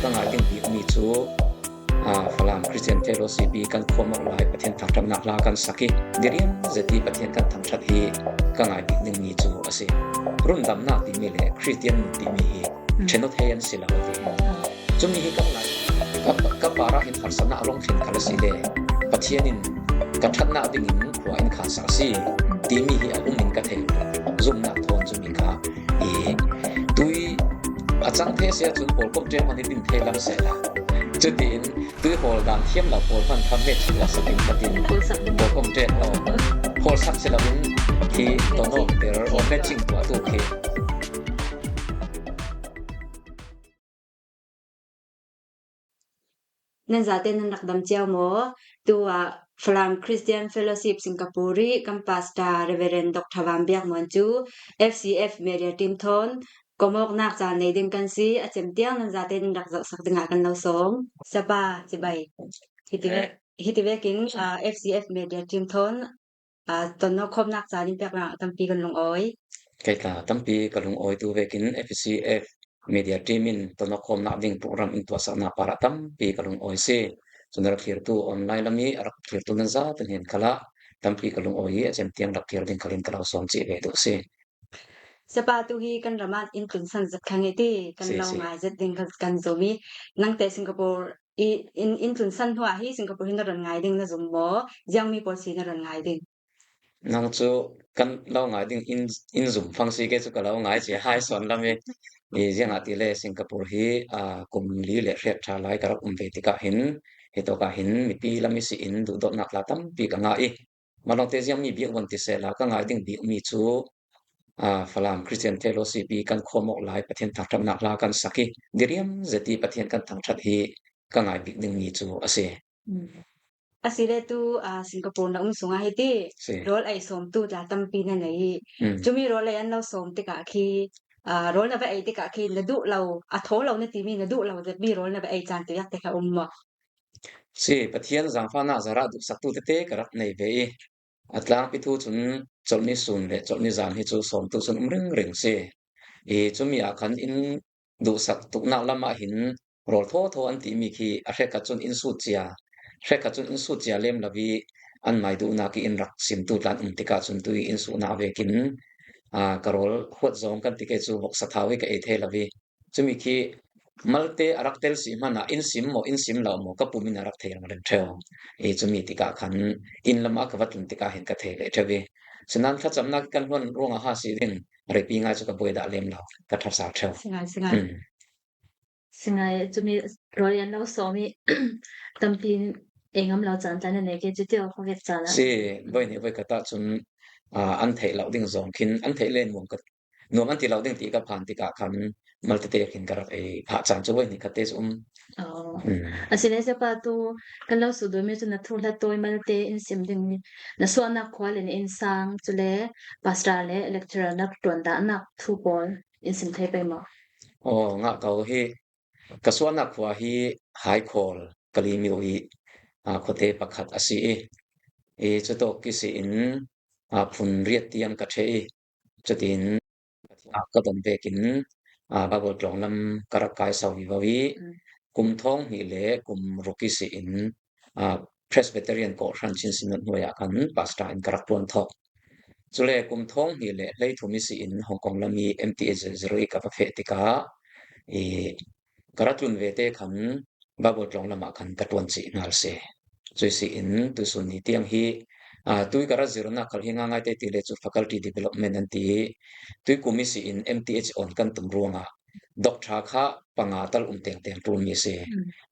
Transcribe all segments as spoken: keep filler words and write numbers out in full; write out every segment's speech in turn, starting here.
Ka ngai ding bik mi cu, aa, Falam Christian Fellowship i kan khawm awk lai Pathian thangṭhatnak hla kan sak i, diriam zet i Pathian kan thangṭhat hi ka ngai bik ding mi cu a si. Rundamnak timi le Christian timi hi ṭhen aw thei an si lo a ti. Cumi hi kan ngai, ka, ka parah hin harsatnak a rung thlen khal a si le, Pathian in ka ṭhatnak dingin khua in khan sak a si timi hi a um in ka thei. Zumnak thawn cumi kha i tui a cang thei a si ahcun pawlkom ṭet hmanh i din thei lam sehla. Cutin tui hawl dan thiam lo pawl hmanh kha match tuah sak in ka tin. Pawlkom ṭet lo. Hawl sak si loin hi tonawk ter aw matching tuah tu khi. Nan zate nan rak dam cio maw? Tu ah Falam Christian Fellowship Singapore i kan pastor Reverend Doctor Van Biak Muan cu F C F Media Team thawn komawknak caan nei ding kan si. A cem tiang nan zate nan rak zohsak dingah kan lo sawm. Sapa, cibai. Hiti vek, hiti vekin, ah, F C F Media Team thawn, ah, tonno khawmnak caan in peknak tampi kan lungawi. Kei tla tampi ka lungawi tu vekin F C F Media Team in tonno khawmnak ding program in tuahsaknak parah tampi ka lungawi si. Cun a rak thlirtu online lam i a rak thlirtu nan zate hnen khalah tampi ka lungawi i a cem tiang rak thlir ding khalin ka lo sawm cih ve duh si. Sapa, tu hi kan ram ah in tlunsan zet kha nge ti kan lo ngai zet ding kan, kan zum i, nangte Singapore i in, in tlunsan hnu ah hi Singapore hi na ron ngai ding na zum maw? Ziangmi pawl si na ron ngai ding? Nang cu kan lo ngai ding in, in zum fang si ke cu ka lo ngai cia hai sawn lam i, i ziangahtile Singapore hi, aa, kum li le hriat ṭha lai ka rak um ve tikah hin, hitawk ah hin mipi lam i si in duhdawtnak hla tampi ka ngah i, malawngte ziangmi bik von ti sehla ka ngai ding bikmi cu, aa, Falam Christian Fellowship i kan khawm awk lai Pathian thangṭhatnak hla kan sak i, diriam zet i Pathian kan thangṭhat hi ka ngai bik dingmi cu a si. Asile tu, aa, Singapore na um sungah hiti rawl ei sawmtu tla tampi na nei i, cumi rawl ei an lo sawm tikah khi, aa, rawl na va ei tikah khi na duh lo, a thaw lo na timi na duh lo zetmi rawl na va ei caan tuyak te kha um maw? Si, Pathian zaangfahnak zarah duhsaktu tete ka rak nei ve i, a tlangpi thu cun colhni sun le colhni zan hi cu sawmtu cun um ringring si. I cumi ah khan in duhsak tuknak lam ah hin rawl thawthaw an timi khi a hrekkhat cun in sut cia, hrekkhat cun in sut cia lem lo i anmai duhnak i in rak simtu tlan um tikah cun tu i in suhnak vekin, aa, ka rawl huat zong kan ti ke cu voksa thau hi ka ei thei lo i, cumi khi malte a rak tel si hmanh ah in sim maw, in sim lo maw, ka pum in a rak thei ringring ṭheu. I cumi tikah khan inn lam ah ka va tlun tikah hin ka thei leh ṭheu i, sinain thlacamnak i kan hluan ruangah ha si ding, reipi ngai cu ka buai dah lem lo, ka ṭhasa ṭheu. Si ngai, si ngai. Si ngai, cumi rawl i an lo sawm i tampi ei ngam lo caan tla na nei ke cu tio khuavek caan ah. Si, voi nih voi khat ah cun, aa, an theih lo ding zong khin, an theih le nuam ka, nuam an ti lo ding ti ka phan tikah khan malte te khin ka rak ei phah caan cu voi nih khat te cu um. Asile Sapa, tu kan lo sut duhmi cu na thuhla tawi malte in sim ding, na suahnak khua le na innsang, cule pastor le lecturer na ṭuan dahnak thu pawl in sim thei pei maw? Aw, ngah ko hi. Ka suahnak khua hi Haikhawl, Kalimyo i, aa, khuate pakhat a si i, i cutawk i si in, aa, phun riat tiang ka ṭheh i, cutin, aa, ka don vekin, aa, Bible tlawng lam ka rak kai so vivo i, kum thawng hnih le kum ruk i si in, aa, Presbyterian kawhhran chin sinod hnuai ah khan pastor in ka rak ṭuan thawk. Cule kum thawng hnih le hleithum i si in Hong Kong lam i M T A zero i ka va feh tikah i ka ra tlun vete khan Bible tlawng lamah khan ka ṭuan cih hngal si. Cui si in tuisun ni tiang hi, aa, tui ka ra zirnak khal hi ngaingai te ti le cu faculty development an ti i, tuikum i si in M T H on kan tum ruangah doctor kha panga tal um tengteng ṭulmi si.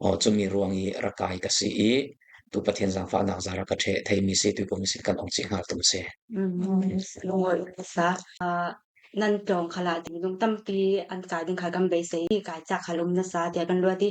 Aw, cumi ruang i ra kai ka si i, tu Pathian zaangfahnak zarah ka ṭheh theimi si, tuikum i si kan ong cih hngal tum si. Lungawi um nasa. Aa, nan tlawng khalah minung tampi an kai ding kha kan beisei i, kai cak khal um nasa tiah kan luat i,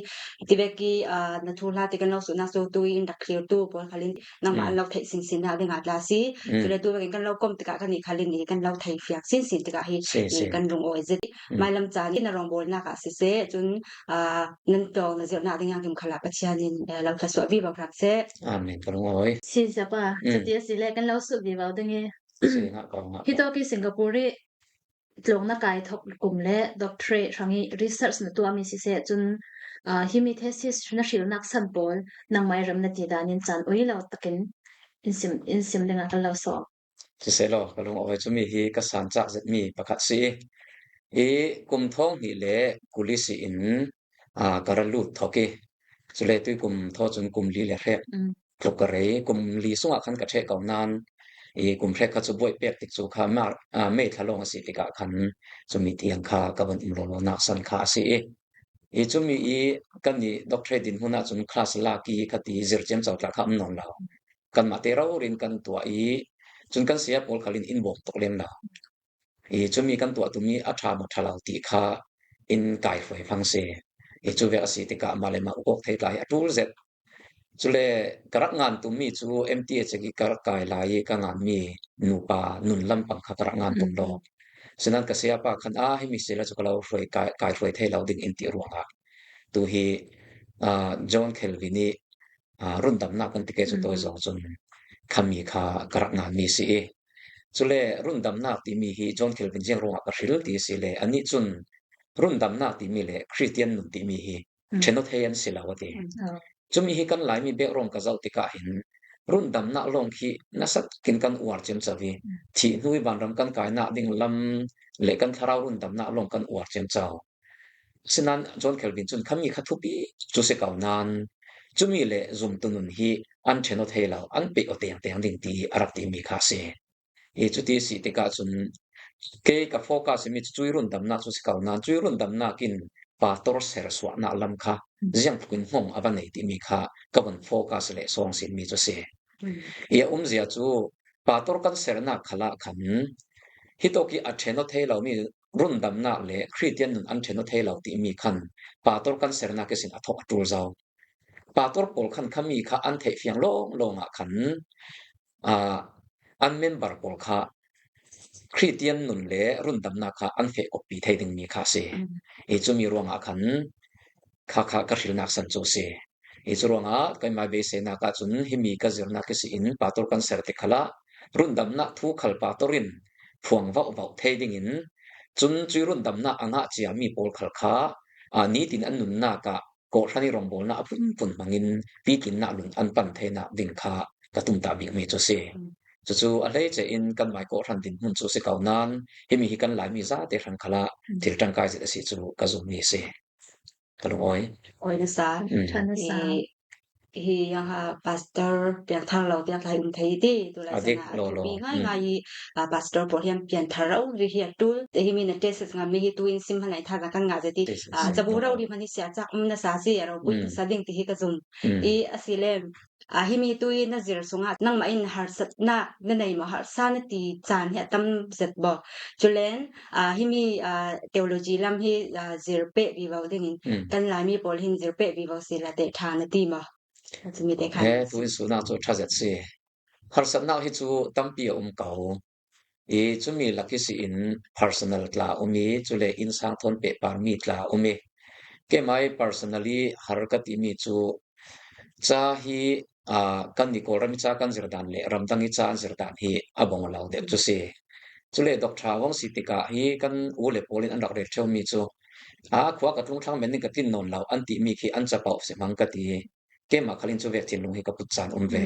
ti vek i, aa, na thuhla ti kan lo suhnak cu tu i in rak thlirtu pawl khalin nangmah an lo theih sinsinnak dingah tla si. Cule tu vekin kan lo kom tikah kan i khalin i kan lo thei fiak sinsin tikah hi i kan lungawi zet. Mailam caan i na rawngbawlnak ah siseh, cun, aa, nan tlawng na zirhnak ding ah kim khalah Pathian in, eh, lo thluasuah vivo hram seh. Amen. Ka lungawi. Si Sapa, cuti a si le kan lo sut vivo ding i. Hi tawk i Singapore i tlawng na kai thok kum le doctorate hrang i research na tuahmi siseh, cun Ah, himi thesis na hrilnak san pawl nangmah i remna ti danin caan ui lo takin in sim, in sim dingah kan lo sawm. Siseh law, ka lungawi, cumi hi ka san cak zetmi pakhat si i, i kum thawng hnih le kul i si in, aa, ka ra lut thawk i, cule tui kum thaw cun kum li le hrek tluk ka rei. Kum li sungah khan ka ṭheh ko nain, i kum hrek kha cu buaih pek tik cu kha Mar-, aa, May thla lawng a si tikah khan cumi tiang kha ka van um lawlaw nak san kha a si i, i cumi i kannih doctorate dinhmun ahcun class lak i kha ti zir ciamco tla kha um nawn lo. Kanmah te rori in kan tuah i, cun kan saya pawl khal in in bawm tuk lem lo. I cumi kan tuah tum i a ṭha maw ṭha lo ti kha in kai hruai hmang si. I cu vek a si tikah mah le mah uk awk thei tla hi a ṭul zet. Cule ka rak ngan tummi cu M T H i ka rak kai lai i ka nganmi nupa nun lampang kha ka rak ngan tum lo. Sinan ka sayapa khan, a, himi si le cu ka lo hruai kai, kai hruai thei lo ding in ti ruangah tu hi, aa, John Kelvin i, aa, rundamnak kan ti ke cu tawi zong cun khami kha ka rak nganmi si i, cule rundamnak timi hi John Kelvin ziang ruangah ka hril ti si le, anih cun rundamnak timi le Khristian nun timi hi ṭhen aw thei an si lo a ti. Cumi hi kan Laimi background ka zoh tikah hin rundamnak lawng khi nasakin kan uar ciamco i, thih hnu i vanram kan kainak ding lam le kan thlarau rundamnak lawng kan uar ciamco. Sinan John Kelvin cun khami kha thupi cu si ko nain, cumi le zumtu nun hi an ṭhen aw thei lo, an peih aw tengteng ding ti a rak timi kha a si. I cuti si tikah cun kei ka focus mi cu cui rundamnak cu si ko nain, cui rundamnak in pastor ser suahnak lam kha ziang tlukin hngawng a va nei timi kha ka van focus le sawng sinmi cu si. I a umzia cu pastor kan sernak khalah khan hitawk i a ṭhen aw thei lomi rundamnak le Khristian nun an ṭhen aw thei lo timi khan pastor kan sernak ihsin a thawk a ṭul zo. Pastor pawl khan khami kha an theih fiang lawnglawng ah khan, aa, an member pawl kha Khristian nun le rundamnak kha an feh kawppi thei dingmi kha a si. I cumi ruangah khan kha kha ka hrilnak san cu a si. I cu ruangah keimah beiseinak ahcun himi ka zirnak ihsin pastor kan ser tik khalah rundamnak thu khal pastor in phuang vauhvauh thei dingin, cun cui rundamnak a ngah ciami pawl khal kha, aa, nitin an nunnak ah kawhhran i rawngbawlnak a phunphun hmangin pitlinnak lung an pan theinak ding kha ka tumtah bikmi cu a si. Cucu a hleice in kanmai kawhhran dinhmun cu si ko nain himi hi kan Laimi zate hrang khalah thil ṭangkai zet a si cu ka zummi a si. Ka lungawi. Awi nasa. Ṭha nasa. I, hi yang ha pastor piangthar lo tiang tla hi um thei ti tu lai a dik sana a lo lo. Thupi ngaingai i, a, pastor pawl hian pianthar rori hi a ṭul te himi na thesis ngam mi hi tu in sim hmanai tha kan ngah zet i, a, cabu rori hmani sia cak um nasa si a ropui nasa ding ti hi ka zum. I a si lem, a, himi tu i na zir sungah nangmah in harsatna na nei maw, harsa na ti caan hi a tam zet baw? Culen, a, himi, a, theology lam hi, a, zir peh vivo dingin kan Laimi pawl hin zir peh vivo si la te ṭha na ti maw? A, cumi te kha he tu in sunak cu ṭha zet si. Harsatnak hi cu tampi a um ko. I cumi lak ihsin personal tla um i, cule innsang thawn pehparmi tla um i, keimai personally har ka timi cu ca hi, aa, kan ni Kawlram i ca kan zirdan le ramdang i ca an zirdan hi a bawng lo deuh cu si. Cule doctor hong si tikah hi kan u le pawl in an rak rel ṭheumi cu, aa, khua ka tlung thlang men in ka tlin nawn lo an timi khi an capoh si hmang ka ti. Keimah khal in cu vek thinlung hi ka put caan um ve.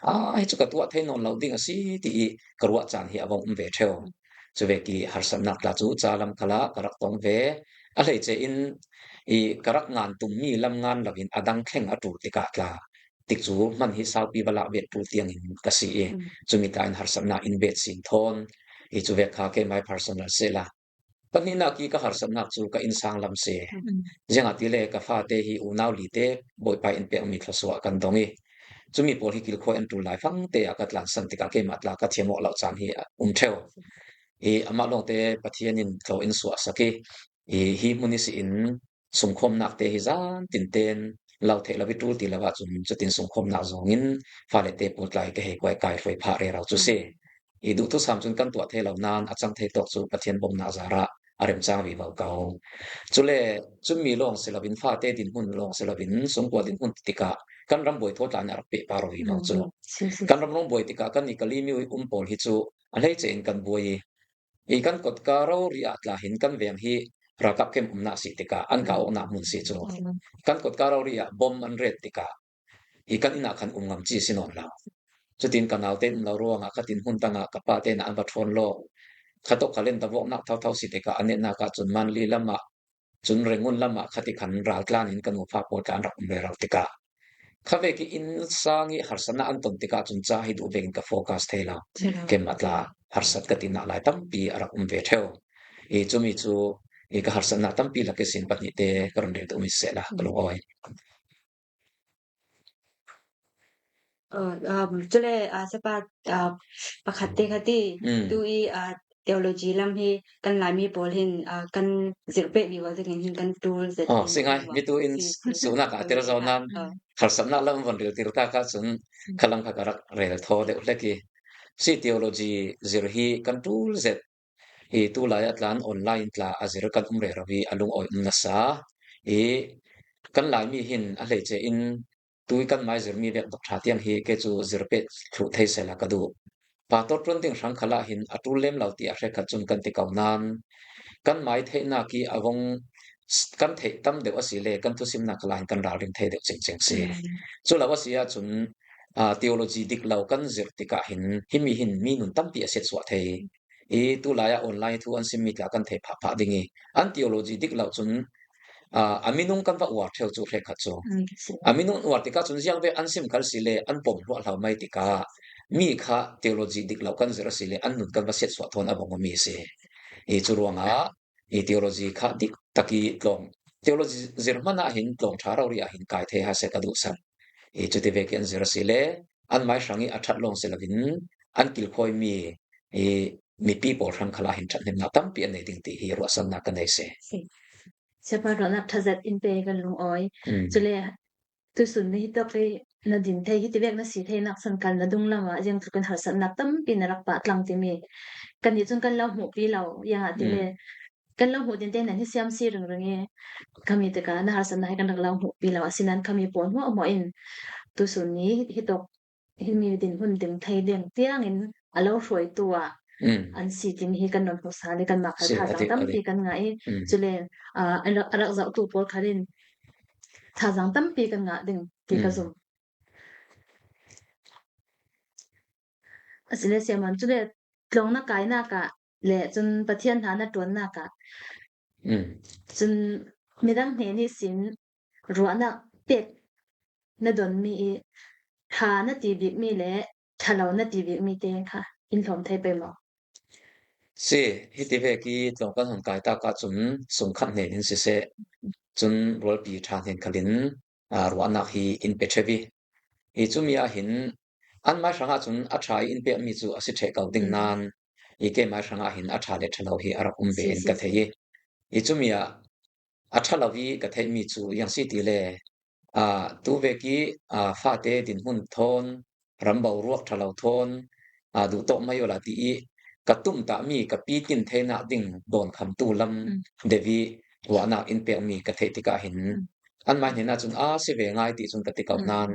Aa, hi cu ka tuah thei nawn lo ding a si ti i ka ruah caan hi a vong um ve ṭheu. Cu vek i harsatnak tla cu ca lam khalah ka rak tong ve. A hleice in i ka rak ngan tummi lam ngan loin a dang thleng a ṭul tikah tla tikcu hman hi saupi va lak bet ṭul tiangin ka si i, cumi tla in harsatnak in bet sin thawn i cu vek kha keimai personal sehla. Pahnihnak i ka harsatnak cu ka innsang lam si. Ziangahtile ka fate hi unau lite Bawipa in pekmi thluasuah kan dong i, cumi pawl hi kilkhawi an ṭul lai fangte ah ka tlansan tikah keimah tla ka thiam awk lo caan hi a um ṭheu. I amah lawngte Pathian in thlaw in suahsak i, i hi hmun ihsin sungkhawmnak te hi zan tinten lo theih lo i ṭul ti lo ahcun cutin sungkhawmnak zawngin fale te pawl tla i ka hei kuai kai hruai phah rero cu si. I duhthusam cun kan tuah thei lo nain a cang thei tawk cu Pathian bawmhnak zarah a remcang vivo ko. Cule cumi lawng si loin fate dinhmun lawng si loin sungkua dinhmun tikah kan ram buai thaw tla in a rak pehpar vivo cu. Kan ram lawng buai tikah kan i Kalimi um pawl hi cu a hleice in kan buai i, i kan kotka rori ah tla hin kan veng hi ralkap kem umna a si tikah an kah awkna hmun si cu kan kotka rori ah bom an ret tikah i kan inn ah khan um ngam ci si nawn lo. Cutin ka naute in um lo ruangah khatin hun tangah ka pate in an va ṭhawn lawk. Khatawk khal in davawknak thotho si tikah a netnak ah cun Mandalay lamah cun Rangoon lamah khati khan raltlan in ka nufa pawl tla an rak um rero tikah khavek i inn sang i harsatnak an ton tikah cun ca hi duh vekin ka focus thei lo. Keimah tla harsat ka tinak lai tampi a rak um ve ṭheu. I cumi cu i ka harsatnak tampi lak ihsin pahnih te ka run rel duhmi siseh la ka lungawi. Cule siapa pakhat te kha ti tu i theology lam hi kan Laimi pawl hin kan zirh peh vivo zingin hin kan tul zet. Si ngai, mi tu in suhnak a tel zo nan harsatnak lam von ril tir ta kha cun khalam kha ka rak rel thaw deuh hlek i si theology zir hi kan tul zet. I tulai a tlan online tla a zir kan um rero i a lungawi um nasa i kan Laimi hin a hleice in tui kan mai zirmi vek dok ṭha tiang hi kei cu zir peh thluh thei sela ka duh. Pastor ṭuan ding hrang khalah hin a ṭul lem lo ti a hrekkhat cun kan ti ko nan kan mai theihnak i a vong kan theih tam deuh a si le kan thusimnak khalah hin kan ralring thei deuh cingcing si. Cu lo a si ahcun theology dik lo kan zirh tikah hin himi hin mi nun tampi a siatsuah thei. I tulai ah online thu an simmi tla kan thei phahphah ding i an theology dik lo cun a minung kan va uar ṭheu cu hrekkhat cu a minung uar tikah cun ziangvek an sim kal si le an pom hluahhlo mai tikah mi kha theology dik lo kan zirh a si le an nun kan va siatsuah thawn a bang mi si. I cu ruangah i theology kha dik tak i tlawng theology zir hmanh ah hin tlawng ṭha rori ah hin kai thei ha se ka duhsak. I cuti vekin an zir a si le an mai hrang i a ṭhat lawng si loin an kilkhawimi i mipi pawl hrang khalah hin ṭhathnemnak tampi an nei ding ti hi ruahsannak ka nei si. Siapa ruahnak ṭha zet in pe kan lungawi. Cule tusun ni hitawk hi na din thei, hitivek na si theinak san kal na dunglam ah ziangtluk in harsatnak tampi na rak pah tlang timi kan nih cun kan lo hmuhpi lo, ziangahtile kan lo hmuh tinte nan hi siam si ringring i khami tikah na harsatnak hi kan rak lo hmuhpi lo, asinain khami pawl hmuahhmuah in tusun ni hitawk himi din hun ding thei ding tiangin a lo hruaitu ah an si timi hi kan non hmuhsa le kanmah khal thazaang tampi kan ngah i cule a rak zohtu pawl khal in thazaang tampi kan ngah ding ti ka zum. Asile siaman cule tlawng na kainak ah le cun Pathian hna na ṭuannak ah cun midang hnen ihsin ruahnak pek na donmi i ṭha na ti bikmi le ṭhalo na ti bikmi te kha in hlawm thei pei maw? Si, hiti vek i tlawng kan hun kai tak ahcun sungkhat hnen in siseh, cun rualpi ṭha hnen khalin ruahnak hi in pe ṭheu i, i cumi ah hin anmai hrangah cun a ṭha i in pekmi cu a si ṭheh ko ding nain i keimai hrangah hin a ṭha le ṭhalo hi a rak um ve in ka thei i, i cumi ah a ṭhalo i ka theihmi cu ziang si ti le, aa, tuvek i, aa, fate dinhmun thawn, rambo ruak ṭhalo thawn, aa, duhtawk mai awla ti i ka tumtahmi ka pitin theinak ding dawnkhamtu lam deuh i ruahnak in pekmi ka theih tikah hin anmai hnenah cun a si ve ngai ti cun ka ti ko nain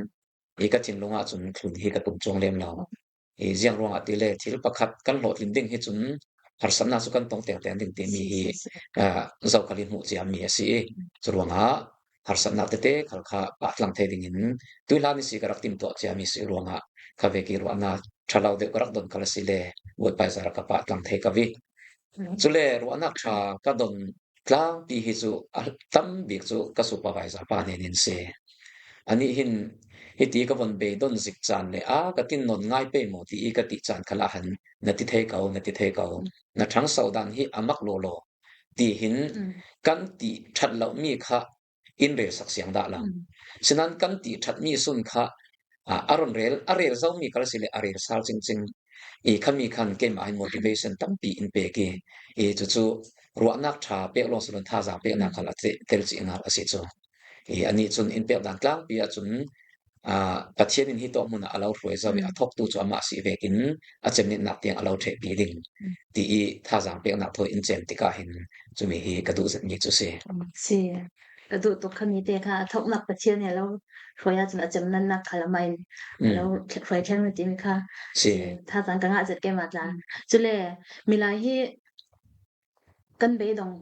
i ka thinlung ah cun thlun hi ka tum cuang lem lo. I ziang ruangah ti le thil pakhat kan hlawhtlin ding hi cun harsatnak cu kan tong tengteng ding timi hi, aa, zokhal in hmuh ciami a si i cu ruangah harsatnak tete khal kha pah tlang thei dingin tuihlan i si ka rak timtuah ciami si ruangah kha vek i ruahnak ṭhalo deuh ka rak don khal a si le Bawipa zara ka pah tlang thei ko i. Cule ruahnak ṭha ka don tlangpi hi cu a tam bik cu ka supervisor pa hnen in si. Anih hin hiti ka von beidon zik caan le a ka tin nawn ngai pei maw ti i ka ti caan khalah han na ti thei ko, na ti thei ko. Na ṭhangso dan hi a mak lawlaw ti hin kan ti ṭhat lomi kha in relsak siang dah lo. Sinan kan ti ṭhatmi sun kha a, a run rel, a rel zomi kal si le a rel sal cingcing. I khami khan keimah hin motivation tampi in pek i, i cucu ruahnak ṭha pek lawng si loin thazaang peknak khal a tel cih ngar a si cu. I anih cun in pek dan tlangpi ahcun, aa, Pathian in hi tawk hmun ah a lo hruai zo i a thawktu cu amah si vekin a cemnitnak tiang a lo ṭhehpi ding ti i thazaang peknak thawi in cem tikah hin cumi hi ka duh zetmi cu si. Si. Ka duh tuk khami te kha a thawknak Pathian nih a lo hruai ahcun a cemnannak khal amah in a lo hruai thleng na timi kha si. Thazaang ka ngah zet keimah tla. Cule milai hi kan beidong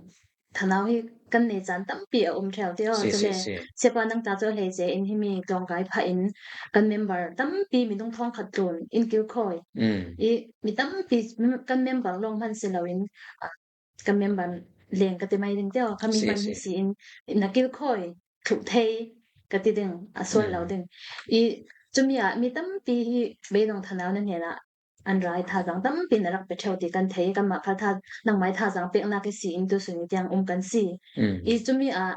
thanau hi kan nei caan tampi a um ṭheu ti aw. Si, si, cule si. Siapa nang ta cu a hleice in himi tlawngkai phah in kan member tampi minung thawngkhat tlun in kilkhawi. Mm. I mi tampi kan member lawng hman si loin, ah, kan member leng ka ti mai ding ti aw. Khami si, hman si. Hi si in na kilkhawi thluh thei ka ti ding a sual lo ding. I cumi ah mi tampi hi beidong thanau na hnenah an rai thazaang tampi na rak pe ṭheu ti kan thei. Kanmah khal tha, nangmai thazaang peknak i si in tu sun tiang um kan si. Mm. I cumi ah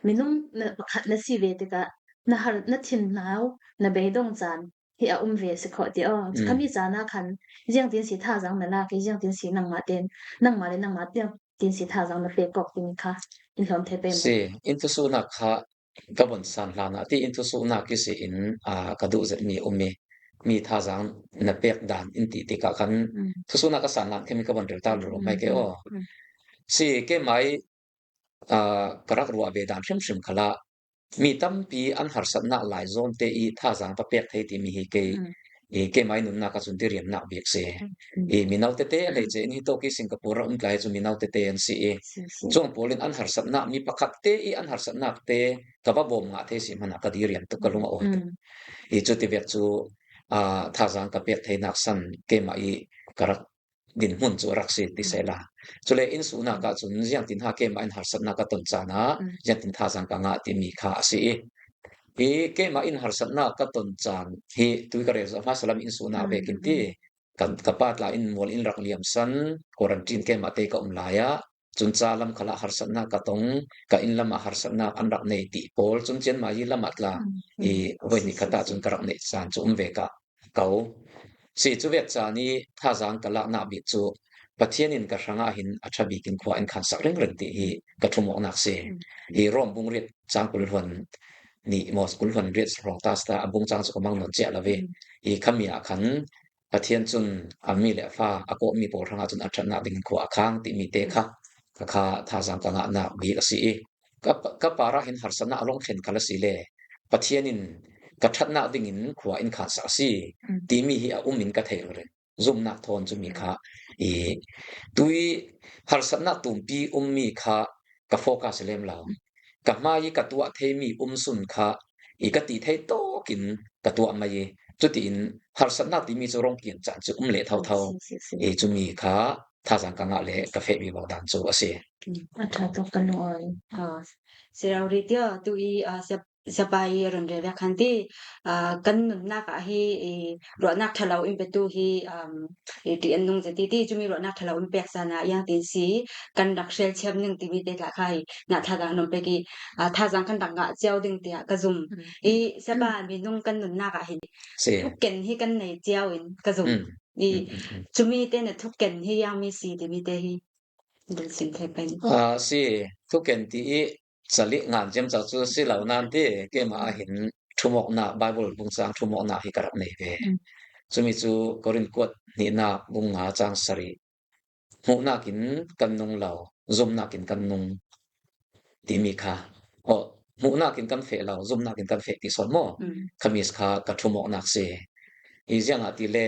minung na, pakhat na si ve tikah na har, na thinhau, na beidong caan hi a um ve si khawh ti aw. Mm. Khami caan ah khan ziangtin si thazaang na lak i, ziangtin si nangmah ten, nangmah le nangmah ziangtin si thazaang na pek kawk timi kha in hlawm thei pei maw? Si, in thusuhnak kha ka von san hlan ah ti in thusuhnak i si in, aa, ka duh zetmi um i, mi thazaang na pek dan in ti tikah khan mm, thusuhnak ka san hlan khemi ka von rel ta lulawm mai ke aw. Mm. Si, keimah i, aa, ka rak ruah ve dan hrimhrim khalah mi tampi an harsatnak lai zawnte i thazaang va pek thei timi hi kei, mm, i keimah i nunnak ah cun diriamnak bik si. Mm. I mino tete a hleice in hitawk i Singapore a um tlai cu mino tete an si i si, si. Cuang pawl in an harsatnak, mi pakhat te i an harsatnak te ka va bawm ngah thei si hmanah ka diriam tuk, ka lung a awi tuk. Mm. I cuti vek cu, aa, thazaang ka pek theinak san keimah i ka rak dinhmun cu a rak si ti sehla. Cule in suhnak ah cun ziangtin ha keimah in harsatnak ka ton caan ah, mm, ziangtin thazaang ka ngah timi kha a si i. I keimah in harsatnak ka ton caan hi tui ka rel zo hmasa lam in suhnak mm, vekin ti, mm, ka, ka pa tla in mual in rak liamsan, quarantine keimah te ka um lai ah, cun ca lam khalah harsatnak ka tong, ka inn lamah harsatnak an rak nei ti pawl, cun cianmai lam ah tla mm, i mm, voi si, ni khat si, ah si. Cun ka rak neih caan cu um ve ka ko. Si, cu vek caan i thazaang ka laknak bik cu Pathian in ka hrangah hin a ṭha bik in khua in khansak ringring ti hi ka ṭhumawknak si. Mm. I Rom bung riat cang kul hluan nih maw, kul hluan riat hrawng ta sita a bung cang cu ka mang nawn ciah lo ve. Mm. I khami ah khan Pathian cun a mi le a fa a kawhmi pawl hrangah cun a ṭhatnak dingin khua a khang timi te kha ka kha thazaang ka ngahnak bik a si i ka, ka parah hin harsatnak a lawng thlen khal a si le Pathian in ka ṭhatnak dingin khua in khansak a si mm, timi hi a um in ka thei ringring. Zumhnak thawn cumi kha i tui harsatnak tumpi ummi kha ka focus lem lo. Ka hmai i ka tuah theimi um sun kha i ka ti thei tawkin ka tuah mai i cutiin harsatnak timi cu rong kian caan cu um leh thotho. Si, si, si. I cumi kha thazaang ka ngah le ka feh vivo dan cu a si. Mm, a ṭha tuk, ka lungawi. Ah, si rori tia tu i, ah, siap siapa i a run rel vek khan ti, aa, kan nunnak ah hi i ruahnak ṭhalo in petu hi, um, i ti an nung zet ti ti cumi ruahnak ṭhalo in pek caan ah iangtin si kan rak hrialthiam ning timi te tla kha hi na thazaang nong pek i, aa, thazaang kan rak ngah cio ding tiah ka zum. Mm. I siapa mm, minung kan nunnak ah hin si thuken hi kan nei cio in ka zum. Mm. I mm, mm, mm, cumi te na thuken hi iangmi si timi te hi dun sim thei pei. Aa, si thuken ti i cali ngan ciamco cu si lo nain ti keimah ah hin ṭhumawknak, Baibal bung cang ṭhumawknak hi ka rak nei ve. Mm. Cumi cu Korin kuat hnihnak bung nga cang sarih, hmuhnak in kan nung lo, zumhnak in kan nung timi kha. Aw, hmuhnak in kan feh lo, zumhnak in kan feh ti sawn maw? Mm. Khami kha ka ṭhumawknak si. I ziangahtile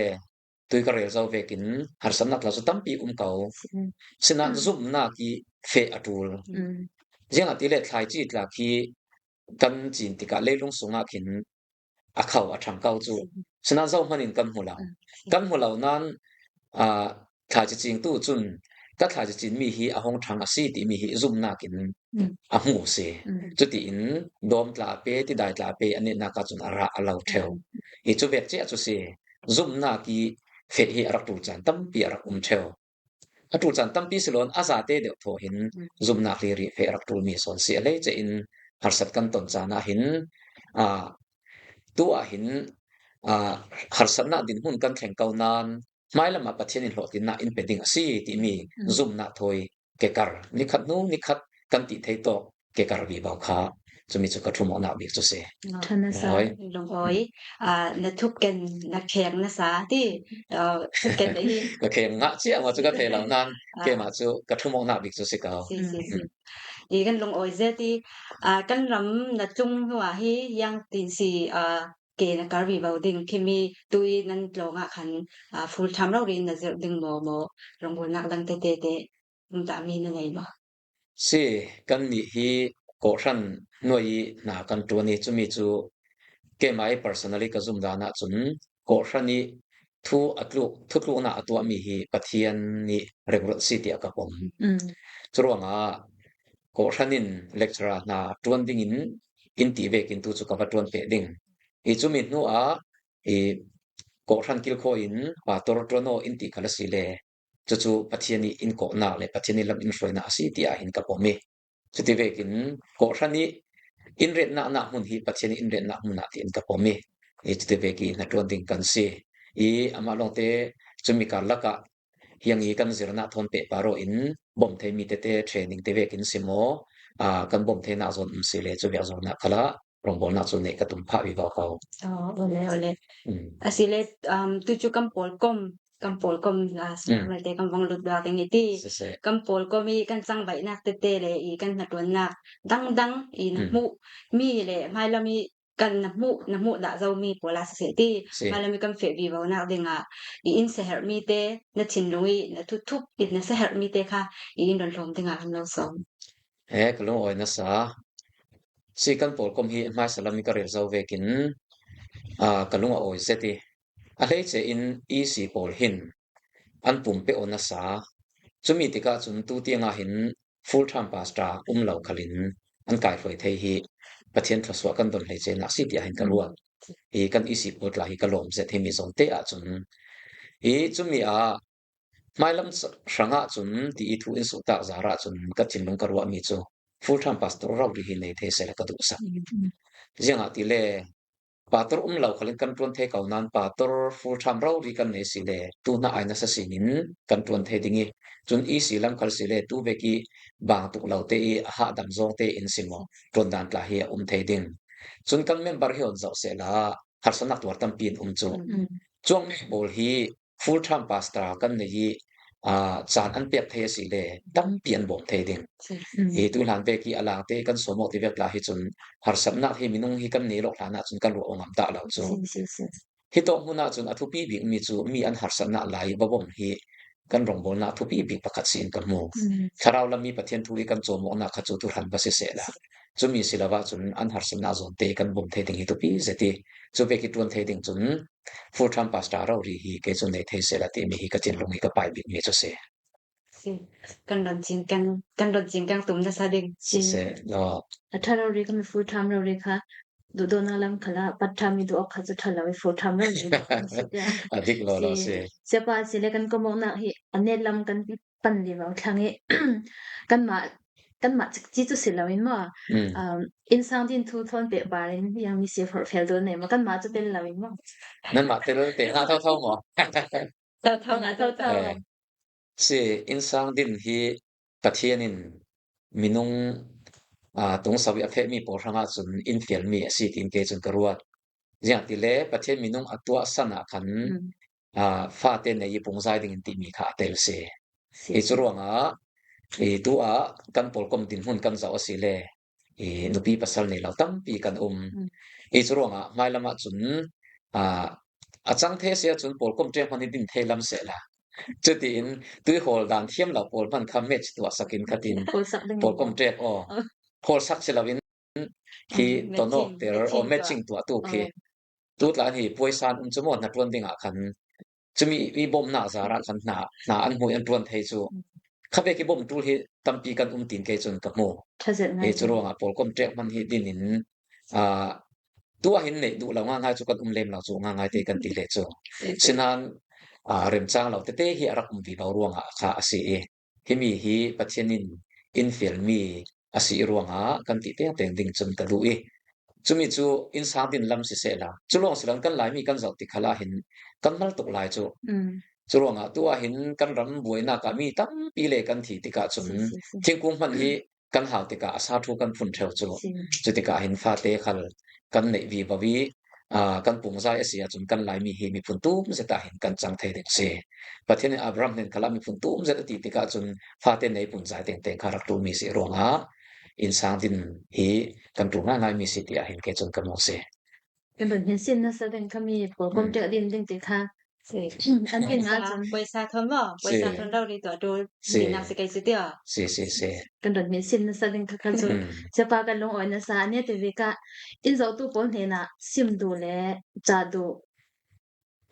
tui ka rel zo vekin harsatnak tla cu tampi um ko. Mm. Sinain mm, zumhnak i feh a ṭul. Mm. Ziangahtile thlaici tla khi kan cin tikah leilung sungah khin a kho a ṭhang ko cu. Mm. Sinain zohman in kan hmu lo. Mm. Kan hmu lo nain, aa, thlaici cingtu cun ka thlaici cinmi hi a hong ṭhang a si timi hi zumhnak in mm, a hmu si. Mm. Cutiin dawm tla a pe, tidai tla a pe, a netnak ahcun a rah a lo ṭheu. Mm. Hi cu vek cia cu si. Zumhnak i feh hi a rak ṭul caan tampi a rak um ṭheu. A ṭul caan tampi si loin a zate deuh thaw hin mm, zumhnak hlir i feh a rak ṭulmi sawn si. A hleice in harsat kan ton caan ah hin, aa, tu ah hin, aa, harsatnak dinhmun kan thleng ko nain hmailam ah Pathian in hlawhtlinnak in pe ding a si timi mm, zumhnak thawi kekar, nikhat hnu nikhat kan ti thei tawk kekar vivo kha cumi cu ka ṭhumawknak bik cu si. Ṭha nasa. Lungawi. Lungawi. Aa, na thuken, na kheng nasa ti, aa, thuken na hi. Ka kheng ngah cia maw cu ka thei lo nain aa, keimah cu ka ṭhumawknak bik cu si ko. Si, si, si. Mm. I kan lungawi zet i, aa, kan ram na tlung hnu ah hi iangtin si, aa, ke na kar vivo ding, khimi tu i nan tlawng ah khan, aa, full time rori na zirh ding maw, maw, rawngbawlnak dang tete te, um tahmi na ngei maw? Si, kannih hi kawhhran nuai i hna kan ṭuan i, cumi cu keimah i personally ka zum dan ahcun kawhhran i thu a tluk, thutluknak a tuahmi hi Pathian nih ringruat si tiah ka pom. Mm. Curuangah kawhhran in lecturer hna ṭuan dingin in ti vekin tu cu ka va ṭuan peh ding. I cumi hnu ah i kawhhran kilkhawi in pastor ṭuan aw in ti khal asile, cucu Pathian i in kawhnak le Pathian i lam in hruainak a si tiah hin ka pom i, cuti vekin kawhhran i in retnak nak hmun hi Pathian i in retnak hmun ah tiah in ka pom i, i cuti vek i hnaṭuan ding kan si. I amah lawngte cumi karlak ah hiang i kan zirnak thawn pehpar aw in bawm theimi tete training te vekin si maw, aa, kan bawm theinak zawn um si le cu vek zongnak khalah rawngbawlnak cu neih ka tum phah vivo ko. Oh, ole, ole. Mm. Asile, um, tu cu kan pawlkom, kan pawlkom, ah, Mm. malte kan vong lut dua ding i ti. Siseh. Kan pawlkom i kan cangvaihnak tete le i kan hnaṭuannak dangdang i na Mm. hmuh mi le hmailam i kan na hmuh, na hmuh dah zomi pawl ah siseh ti. Si. Hmailam i kan feh vivonak dingah i in siaherhmi te, na thinlung i na thuthup i na siaherhmi te kha i in rawn hlawm dingah kan lo sawm. He, ka lungawi nasa. Si, kan pawlkom hi hmaisa lam i ka rel zo vekin, aa, ka lung a awi zet i, a hleice in E C pawl hin an pum pe aw nasa. Cumi tikah cun tu tiangah hin full time pastor um lo khalin an kaihruai thei hi Pathian thluasuah kan don hleice nak si tiah hin ka ruat. I kan E C pawl tla hi ka lawm zet himi zong te ahcun i cumi ah hmailam hrangah cun ti i thu in suhtak zarah cun ka thinlung ka ruahmi cu full time pastor rori hi nei thei sehla ka duhsak. Mm. Ziangahtile pastor um lo khalin kan ṭuan thei ko nain pastor full time rori kan nei si le tu hna ai nasa sinin kan ṭuan thei ding i, cun E C lam khal si le tu vek i bang tuk lo te i a hahdam zong te in si maw ṭuan dan tla hi a um thei ding. Cun kan member hi on zoh sehla harsatnak tuar tampi in um cu. Mm. Cuang mi pawl hi full time pastor kan nei i, aa, caan an pek thei a si le tampi an bawm thei ding. Mm. I tu hlan vek i a lang te kan sawm awk ti vek tla hi cun harsatnak hi minung hi kan nei lawk hlan ah cun kan ruah aw ngam dah lo cu. Si, si, si. Hi tawk hmun ah cun a thupi bikmi cu mi an harsatnak lai va bawm hi kan rawngbawlnak thupi bik pakhat si in ka hmu. Mm. Thlarau lam i Pathian thu i kan cawm awknak kha cu tu hran va si sehla, cumi si lo ahcun an harsatnak zawn te kan bawm thei ding hi thupi zet i, cu vek i ṭuan thei ding cun full time pastor rori hi kei cun nei thei sehla timi hi ka thinlung i ka pai bikmi cu si. Si. Kan rawn cingkang, kan rawn cingkang tum nasa ding. Si. Siseh, aw. A ṭha rori kan full time rori kha duhdawtnak lam khalah part time i duh awk kha cu ṭha lo i full time rori kan si tiah. A dik lo lo si. Si. Siapa si le kan komawknak hi a net lam kan pan vivo thlang i kanmah, kanmah cikci cu si loin maw? Mm. Um, innsang din thu thawn pehpar in yang mi si forh fel dul nei maw? Kanmah cu tel loin maw? Nanmah tel te hna thotho maw? Thotho, thotho. Eh. Si, innsang din hi Pathian in minung, aa, tungso i a fehmi pawl hrangah cun in fialmi a si tiin kei cun ka ruat. Ziangahtile Pathian minung a tuahsan ah khan, mm, aa, fate nei i pungzai dingin timi kha a tel si. Si. I cu ruangah i tu ah kan pawlkom dinhmun kan zoh a si le i nupi pasal nei lo tampi kan um. Mm. I cu ruangah hmailam ah cun, aa, a cang thei a si ahcun pawlkom ṭek hmanh i din thei lam sehla. Cutiin tuihawl dan thiam lo pawl hmanh kha match tuahsak in khatin pawlkom ṭek aw. Pawlsak si loin hi tonawkter aw, matching tuah tu khi. Tu tla hi puaisan um cu maw hnaṭuan dingah khan cumi i bawmhnak zarah khan hna, hna an hmui an ṭuan thei cu. Khavek i bawm ṭul hi tampi kan um tiin kei cun ka hmu. Hi cu ruangah pawlkom ṭek hmanh hi dinin, aa, tu ah hin neih duh lo ngaingai cu kan um lem lo cu ngaingai te kan ti le cu. Sinain, aa, remcang lo tete hi a rak um vivo ruangah kha a si i, himi hi Pathian in in fialmi a si i ruangah kan ti tengteng ding cun ka duh i, cumi cu innsang din lam si sehla, cu lawng si lo kan Laimi kan zoh tik khalah hin kan mal tuk lai cu. Mm. Cu ruangah tu ah hin kan ram buainak ah mi tampi le kan thi tikah cun thingkung hmanh hi kan hau tikah a sa ṭhu kan phun ṭheu cu. Cutikah hin fate khal kan neih vivo i, aa, kan pungzai a si ahcun kan Laimi hi miphun tum zet ah hin kan cang thei ding si. Pathian in Abraham hnen khalah miphun tum zet a ti tikah cun fate nei pungzai tengteng kha rak ṭulmi si ruangah innsang din hi kan ṭul ngaingaimi si tiah hin kei cun ka hmu si. Kan run hin sin nasa ding kha mi pawlkom ṭek din ding ti kha An kin nga chun poisa thon lo, poisa thon lo ri to do si nak si kai si tia. Si si si. Kan don mi sin na sa ding kha kha chu. Siapa kan lungawi nasa a nih ti vek a, in zohtu pawl hnenah sim duh le cah duh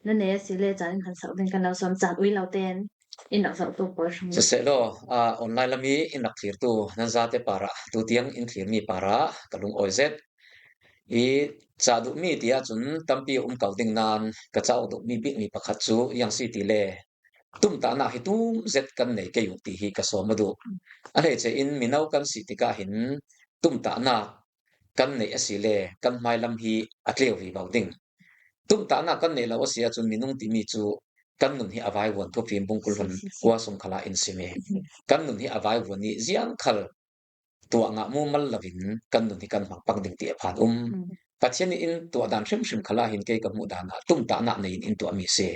na nei a si le caan in kan sak ding kan lo sawm, caan ui lo ten in lo zohtu pawl hrawng. Siseh lo, online lam i in rak thlirtu nan zate parah, tu tiang in thlirmi parah ka lungawi zet. I cah duhmi ti ahcun tampi a um ko ding nain ka cauk duhmi bikmi pakhat cu ziang si ti le tumtahnak hi tum zet kan nei kei uh ti hi ka sawm a duh. A hleice in mino kan si tikah hin tumtahnak kan neih a si le kan hmailam hi a tleu vivo ding. Tumtahnak kan neih lo a si ahcun minung timi cu kan nun hi a vaivuan, Thufim bung kul hlan kua sung khalah in sim i kan nun hi a vaivuan i ziang khal tuah ngah mumal loin kan nun hi kan hmang pang ding ti a phan um. Pathian in in tuah dan hrimhrim khalah hin kei ka hmuh dan ah tumtahnak nei in in tuahmi si.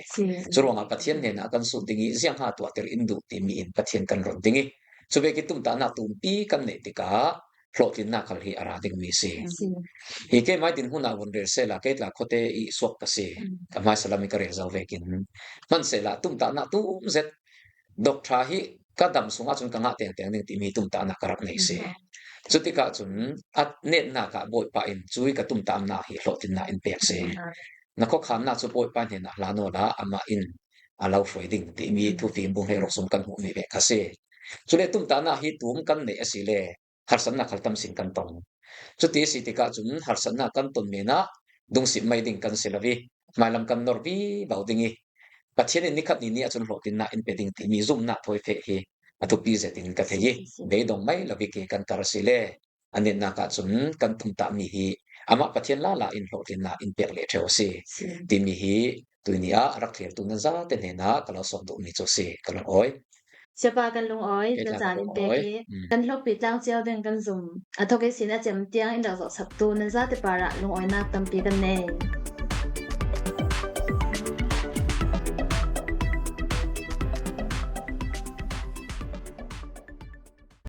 Curuangah Pathian hnenah kan sut ding i ziang ha tuahter in duh timi in Pathian kan ron ding i, cuvek i tumtahnak tumpi kan neih tikah hlawhtlinnak khal hi a ra dingmi si. Hi keimai din hmun ah vun rel sehla kei tla khuate i suak ka si. Ka hmaisa lam i ka rel zo vekin hman sehla tumtahnak tum zet dok ṭha hi ka dam sungah cun ka ngah tengteng ding timi tumtahnak ka rak nei si. Cutikah cun a netnak ah Bawipa in cui ka tumtahnak hi hlawhtlinnak in pek si. Na khuakhannak cu Bawipa hnenah hlan awla amah in a lo hruai ding timi Thufim bung hleiruk sung kan hmuhmi ve kha si. Cule tumtahnak hi tum kan neih a si le harsatnak khal tam sin kan tong. Cuti si tikah cun harsatnak kan ton men ah dungsim mai ding kan si lo i hmailam kan nor vivo ding i Pathian in nikhat ni ni ahcun hlawhtlinnak in pe ding timi zumhnak thawi feh hi a thupi zetin ka thei i beidong mai lo i ke kan kar a si le a netnak ahcun kan tumtahmi hi amah Pathian lala in hlawhtlinnak in pek leh ṭheu a si timi hi tuini ah a rak thlirtu nan zate hnenah ka lo sawm duhmi cu a si, ka lungawi. Siapa kan lungawi, na caan in pek i kan hlawkpi tlang cio ding kan zum. A thawk ihsin a cem tiang in rak zohsaktu nan zate parah lungawinak tampi kan nei.